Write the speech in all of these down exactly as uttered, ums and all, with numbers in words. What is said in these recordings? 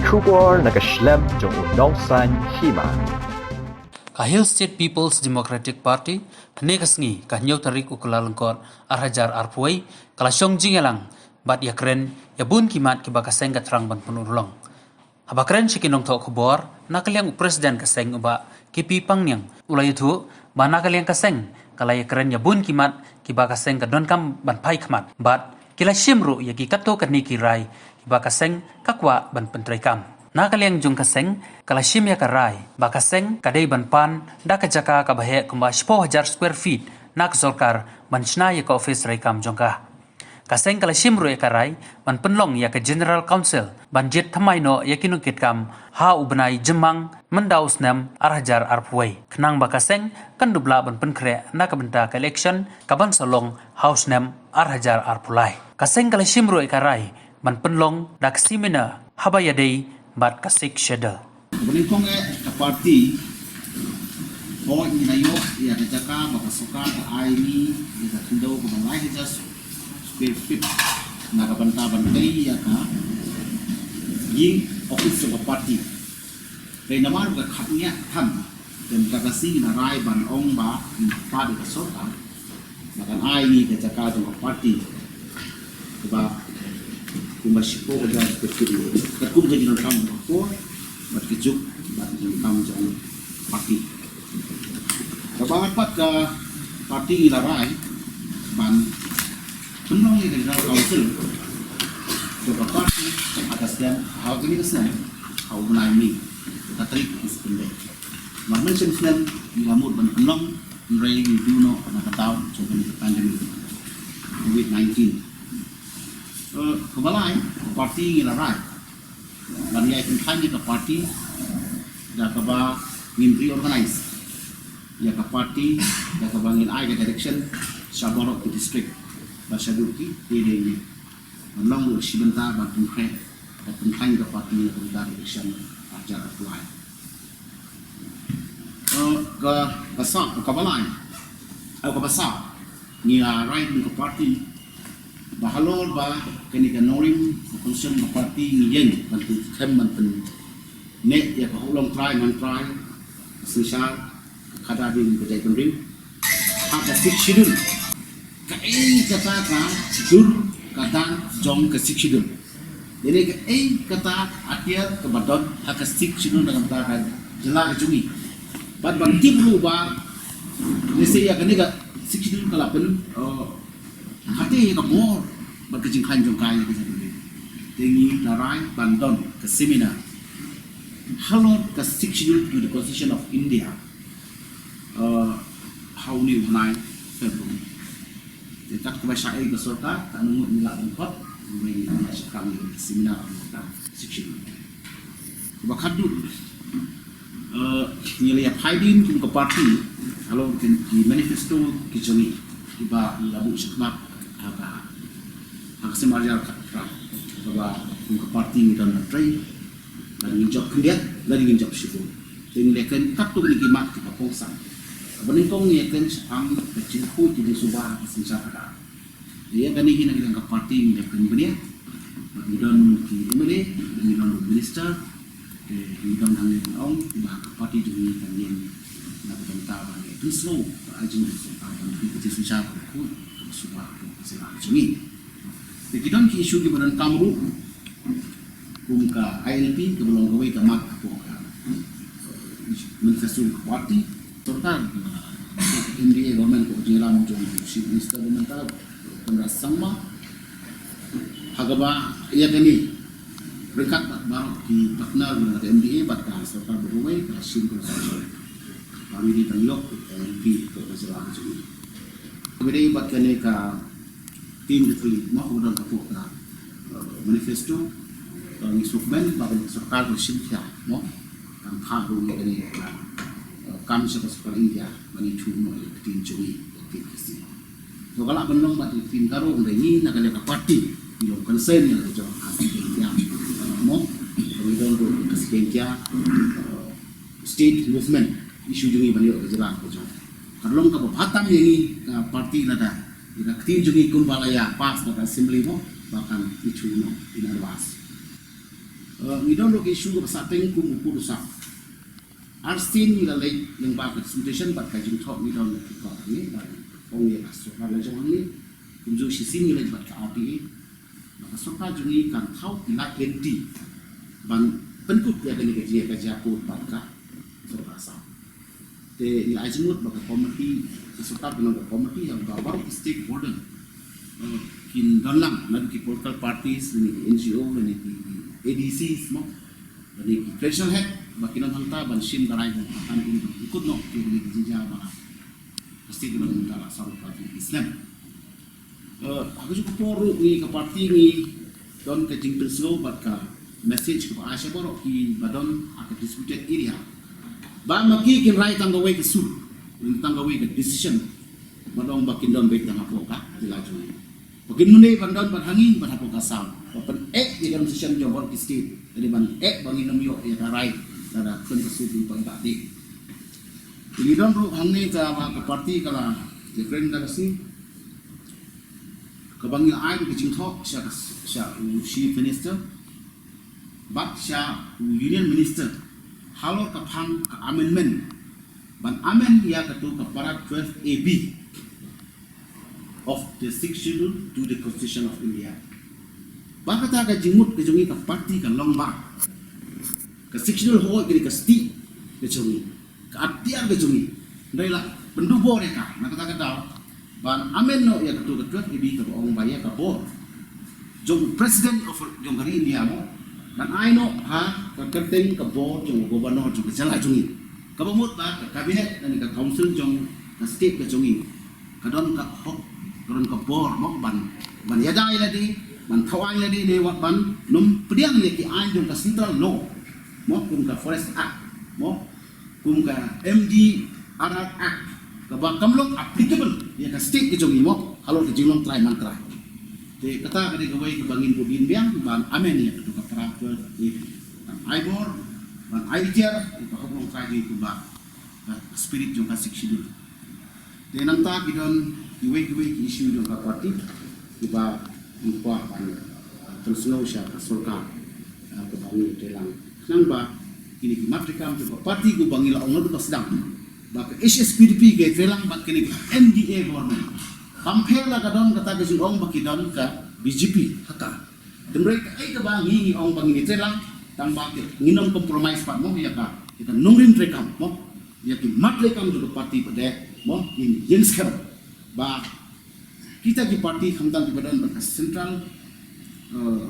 Khubor na ka shlem jong u nongsan hima. Ka Hill State People's Democratic Party, hynne ka sngi, ka hynñiew tarik u Kyllalyngkot, ar hajar arphew wei, ka la shong jingïalang bad ïakren ïa bun ki mat kiba ka seng ka thrang ban pynurlong. Haba kren sha ki nongthoh khubor na ka liang u President ka seng u Bah K P Pangniang, u la ïathuh ba na ka liang ka seng ka la ïakren ïa bun ki mat kiba ka seng ka donkam ban phai khmat bad ki la shim ruh ïa ki katto katne ki rai kiba ka seng ka kwah ban pyntreikam. Na ka liang jong ka seng ka la shim ïa ka rai ba ka seng ka dei ban pan da ka jaka kaba heh kumba shiphew hajar square feet na ka sorkar ban shna ïa ka office treikam jong ka. Ka seng ka la shim ruh ïa ka rai ban pynlong ïa ka General Council ban jied thymmai noh ïa ki nongkitkam ha u bnai Jymmang mynta u snem ar hajar arphew wei, khnang ba ka seng kan dup lah ban pynkhreh na ka bynta ka election kaban sa long ha u snem ar hajar arphew lai. Ka seng ka la shim ruh ïa ka rai ban pynlong da ka seminar haba ïadei bad ka Sixth Schedule. Kaba nyngkong eh, ka party, hooid ngi la ïoh ïa ka jaka ba ka sorkar ka ai ngi ïa ka khyndew kaba lai hajar square feet na ka bynta ban tei ïa ka ïing office jong ka party. Hynrei namar ba ka khapngiah than, te mynta ka sngi ngi la rai ban ong ba ngin pan ïa ka sorkar ba kan ai ngi ka jaka jong ka party kaba kumba shiphew hajar square feet, katkum ka jingdonkam jong ka por bad ka juk bad ka jingdonkam jong ka party. Kaba ar pat, ka party ngi la rai ban pynlong ïa ka General Council jong ka party ha ka snem, ha kane ka snem, ha u bnai May, ka tarik ki spin dei. Mar mynshem snem ngi la mut ban pynlong, hynrei ngi duh noh na ka daw jong kane ka pandemic Covid nineteen. Eh, kaba lai, ka party ngi la rai ban ïai pynkheiñ ïa ka party da kaba ngin reorganize ïa ka party da kaba ngin ai ka direction sha baroh ki district bad shaduh ki area. Ban long ruh shi bynta ban pynkhreh, ban pynkhlaiñ ka party na ka bynta election ar hajar arphew lai. Eh, ka, ka sa, kaba lai, eh, kaba saw, ngi ïa rai kum ka party ba halor ba kane ka nongrim ka constitution ka party ngi ïeng ban pynkhem ban pynneh ïa ka hok longtrai mantrai, ka synshar, ka khadar ri, ka jaitbynriew ha ka Sixth Schedule. Kaei kata ka dur ka dar jong ka Sixth Schedule? Ïa ne kaei kata ka atiar kaba don ha ka Sixth Schedule na ka bynta ka jylla ka jong ngi? Bad ban tip ruh ba lehse ïa kane ka Sixth Schedule ka la pyn, eh, kata ïa ka bor bad ka jingkhlaiñ jong ka ïa ka jaitbynriew. Te ngi la rai ban don ka seminar halor ka Sixth Schedule to the Constitution of India, eh, ha une u bnai February. Te kat kaba shah ei ka sorkar, katno ngut ngi lah ban khot, ngi la shah klam ïa ka seminar halor ka Sixth Schedule. Kaba khatduh, eh, ngi la ïa phai dien kum ka party halor ki manifesto ki jong ngi kiba ngi la buh shakhmat ha ka, ha ka snem ar hajar khatphra, kaba kum ka party ngi don ban trei, lada ngin jop khyndiat, lada ngin jop shibun. Te ngi la ïakren katto katne ki mat kiba kongsan. Kaba nyngkong ngi ïakren shaphang ka jingkhuid ka jingsuba ka synshar khadar. Ïa kane hi na ka liang ka party ngi la ïakren bniah bad ngi don ki M L A, ngi don ruh minister, te ngi don hangne ban ong ba ka party jong ngi kan ïeng na ka bynta ban ïa pynsngew ka urgent ka sorkar ban pynpynsynshar ka khuid ka suba ka jylla jong ngi. Te ki don ki issue kiba donkam ruh kum ka I L P kaba long kawei ka mat hapoh ka manifesto ka party. Sorkar, uh, N D A government, ka jingïalam jong Chief Minister government, uh, Conrad Sangma, ha kaba ïa kane ryngkat bad baroh ki partner na ka M D A bad ka sorkar baroh kawei ka la shim consultation ba ngi dang ïoh ka I L P ka jylla ka jong ngi. Kaba dei bad kane ka theme ka three mo, kaba don hapoh ka, uh, manifesto, uh, ngi sngewkmen ba ka sorkar ka shim khia mo, kan phah ruh ïa kane ka, uh, kam sha ka sorkar India ban ïathuh noh ïa ka ktien jong ngi, ïa ka ktien Khasi. To ka lah ban long bad ïa ka ktien Garo, hynrei ngi na ka liang ka party ngi long concern ïa la ka jong ka Khasi Jaiñtia mo, ka ngi don ruh ka Khasi Jaiñtia, uh, state movement, issue jong ngi ban ïoh ka jylla ka jong. Ka long kaba bha tam ïa ngi ka party lada ïa ka ktien jong ngi kumba la ïa pass da ka assembly mo, ba kan issue mo in advance. Uh, ngi don ruh ka issue kaba sah teng kum u pud u sah. Arsien ngi la leit lyngba ka disputation bad ka jingthoh ngi don ki kot hangne, bad ong ïa ka sorkar la jong hangne kumjuh shisien ngi leit bad ka R T A. Bad ka sorkar jong ngi kan thaw ki lad lynti ban pynkut ïa kane ka jingïakajia pud bad ka sorkar Assam. Te ngi ai jingmut ba ka committee, ka sorkar kan long ka committee ïa ba baroh ki stakeholder, eh, kin don lang, naduh ki political parties, lane ki N G O, lane ki A D Cs mo, lane ki traditional head, ba kin don hangta ban shim ka rai, ban pynkut noh ïa kine ki jingjia ba ka state government ka la sdang ban pynslem. Eh, ha kajuh ka por ruh ngi ka party ngi don ka jingpynsngew bad ka message kaba ai sha baroh kiba don ha ka disputed area, ba ma ki kin rai tang kawei ka sur, tang kawei ka decision, ba don ba kin don beit tang hapoh ka jylla jong ngi. Ba kin mynta ban don bad ha ngi bad hapoh ka Assam, ba pyneh ïa ka decision jong baroh ki state, lane ban eh ba ngin ym ïoh ïa ka rai lada khun ka sur ba dei. Ngi don ruh hangne kaba ka party ka la ïakren da ka sngi kaba ngi ai ka jingthoh sha ka, sha u Chief Minister bad sha u Union Minister halor ka phang ka amendment, ban amend ïa kato ka para twelve A B of the Sixth Schedule to the Constitution of India. Ba kata ka jingmut ka jong ngi ka party ka long ba ka Sixth Schedule hoi ka dei ka stieh ka jong ngi, ka atiar ka jong ngi. Hynrei la pynduh bor ïa ka, na kata ka daw ban amend noh ïa kato ka twelve A B kaba ong ba ïa ka bor jong u President of, jong ka ri India mo, ban ai noh ha ka kyrteng ka bor jong u Governor jong ka jylla jong ngi. Kaba mut ba ka cabinet lane ka council jong ka state ka jong ngi ka don ka hok, ka don ka bor mo ban, ban ïada ïa lade, ban thaw aiñ ïa lade ne wat ban nym pdiang ïa ki aiñ jong ka central law mo, kum ka Forest Act mo, kum ka M D R R Act, kaba kam long applicable ïa ka state ka jong ngi mo halor ka jinglong trai man trai. Te kata ka dei kawei kaba ngin bud ngin biang ban amend ïa kato ka para twelve A B, ban ai bor, ban ai tiar ïa ka hok longtrai jong ngi kumba ka spirit jong ka Sixth Schedule. Te nangta ki don kiwei kiwei ki issue jong ka party kiba ngi kwah ban, ah, pynsngew sha ka sorkar, ah, kaba ngi trei lang. Khnang ba kine ki mat treikam jong ka party kiba ngi la ong naduh ba sdang ba ka H S P D P ka trei lang bad kine ki M D A government. Kam pher la ka don kata ka jingong ba ki don ka B J P ha ka. Hynrei kaei kaba ngi ngi ong ba ngin ïatrei lang, tang ba ngin ym compromise pat mo ïa ka, ïa ka nongrim treikam mo, ïa ki mat treikam jong ka party pat de mo, ngin ïeng skhem ba kita ki party khamtam kiba don bad ka central, eh,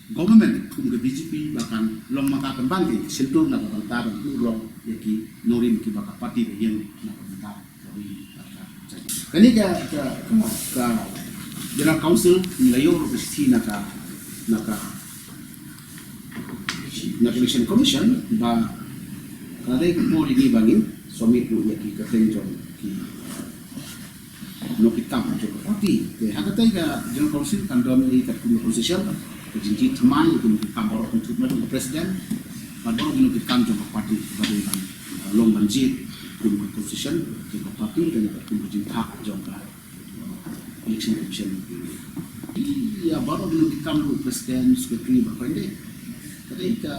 government kum ka B J P ba kan long ma ka pynban ki shyntur na ka bynta ban urlong ïa ki nongrim kiba ka party ka ïeng na ka bynta. Kane ka, ka, ka, ka General Council ngi la ïoh ruh ka shithi na ka, na ka, na ka Election Commission ba ka la dei ka por ïa ngi ba ngin submit ruh ïa ki kyrteng jong ki nongkitkam jong ka party. Te ha katei ka General Council kan don ïa ka kum ka concession, ka jingjied thymmai kum ki kam baroh kynthup na ka president bad baroh ki nongkitkam jong ka party ba dei ban, uh, long ban jied kum ka concession jong ka party, ka kum ka jingthah jong ka, uh, Election Commission. Ïa baroh ki nongkitkam ruh, president, secretary, ba koi dei. Ka dei ka,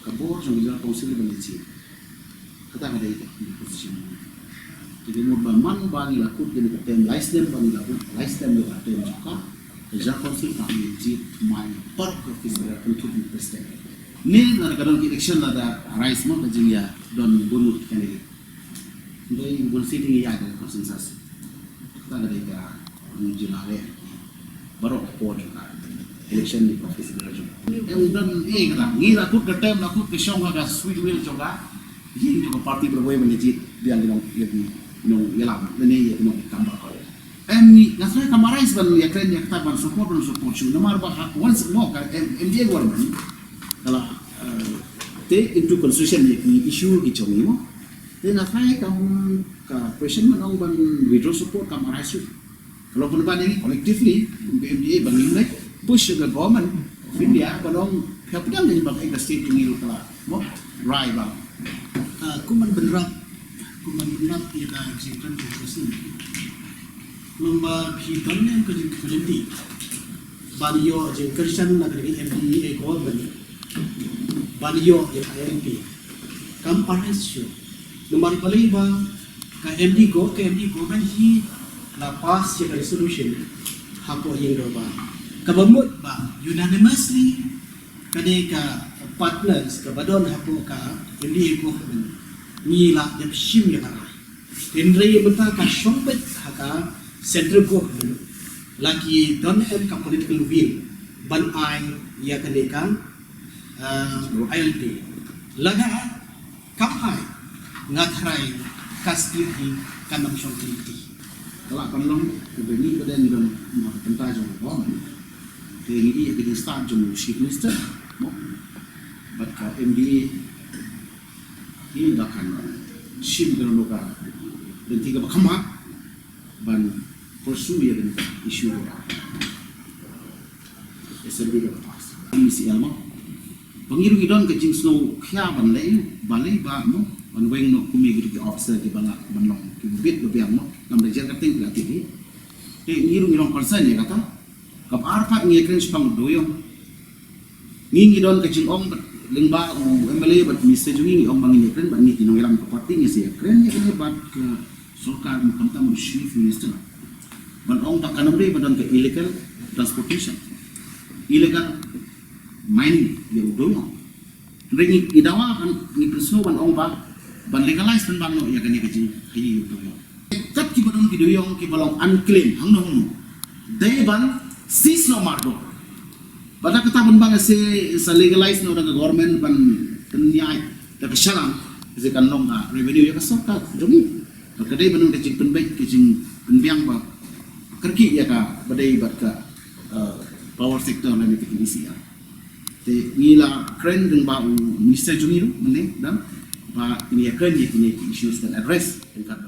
ka bor jong ka General Council ban jied. Kata ka dei ka position. Te ka mut ba man ba ngi la kut kane ka term lai snem, ba ngi la kut lai snem ka term jong ka, ka General Council ka ngi jied thymmai baroh ka office bearer kynthup ïa u president. Ne lada ka don ki election, lada arise mo ka jingïadon bun ngut ki candidate, ngi bun sien ngi ïaid da ka consensus. Kata ka dei ka ngi jin la leh baroh ka por jong ka election ne ka office bearer jong ka. Em don, eh, kata ngi la kut ka term, la kut ka shong ha ka sweet will jong ka ïing jong ka party, ba wei ban ïa jied biang ki nong, ïa ki nongïalam lane ïa ki nongkitkam baroh. Em, ngi, nga tharai kam arise ban ïakren ïa kata ban support, ban support shuh namar ba ha once mo ka M D A government ka la, eh, take into consideration ïa ki issue ki jong ngi mo. Te nga tharai kam, ka question ban ong ban withdraw support kam arise shuh. Ka long pynban ïa ngi collectively kum ka M D A ba ngin leit push ïa ka Government of India ban ong phi hap pdiang ïa ba ka state jong ngi ruh ka la mo rai ba. Ah, kum ban bynrap, kum ban bynrap ïa ka jingkren ka jingkren. Long ba phi don ne em ka jingkren di ban ïoh jingkyrshan na ka M D A Government. Ban ïoh ïa ka I L P. Kam arrest shuh. Namar balei ba ka M D go, ka M D government hi la pass ïa ka resolution hapoh ïing dorbar. Kaba mut ba unanimously ka dei ka partners kaba don hapoh ka M D A government ngi la dep shim ïa ka rai. Hynrei mynta ka shong beit ha ka central government la ki don em ka political will ban ai ïa kane ka uh, I L P. Lada kam ai nga tharai ka state hi kan ym shong kti. Ka lah ban long kaba ngi ba dei ngi don na ka bynta jong ka government. Te ngi ïa ka jingstad jong u chief minister mo bad ka M D A hi da kan shim ka long ka lynti kaba kham bha ban pursue ïa ka issue ka assembly ka pass. M C L mo ba ngi ruh ngi don ka jingsngew khia ban leh balei ba mo ban weng noh kum ïa ki officer kiba lah ban long kiba bit ba biang mo. Namar da jer ka teng ka la tip hi. Te ngi ruh ngi long concern ïa kata. Kaba ar pat ngi ïakren shaphang u dewïong. Ngi ngi don ka jingong bad lyngba u M L A bad minister jong ngi, ngi ong ba ngin ïakren bad ngi ki nongïalam ka party, ngi sa ïakren ïa kane bad ka sorkar, khamtam u chief minister, ban ong ba kan ym dei ban don ka illegal transportation, illegal mining ïa u dewïong. Hynrei ngi, ngi dawa ban, ngi pynsngew ban ong ba ban legalize pynban noh ïa kane ka jinghaei ïa u dewïong. Kat kiba don ki dewïong kiba long unclaimed hangno hangno, dei ban seize noh mardor. Bad da kata pynban sa, sa legalize noh da ka government ban pynïaid da ka shalan, sa kan long ka revenue ïa ka sorkar jong ngi. Bad ka dei ban long ka jingpynbeit, ka jingpynbiang ba kyrkieh ïa kaba dei bad ka, uh, power sector lane ka E C R. Te ngi la kren lyngba u minister jong ngi ruh mynne, da ba ngi ïakren ïa kine ki issues kan address ryngkat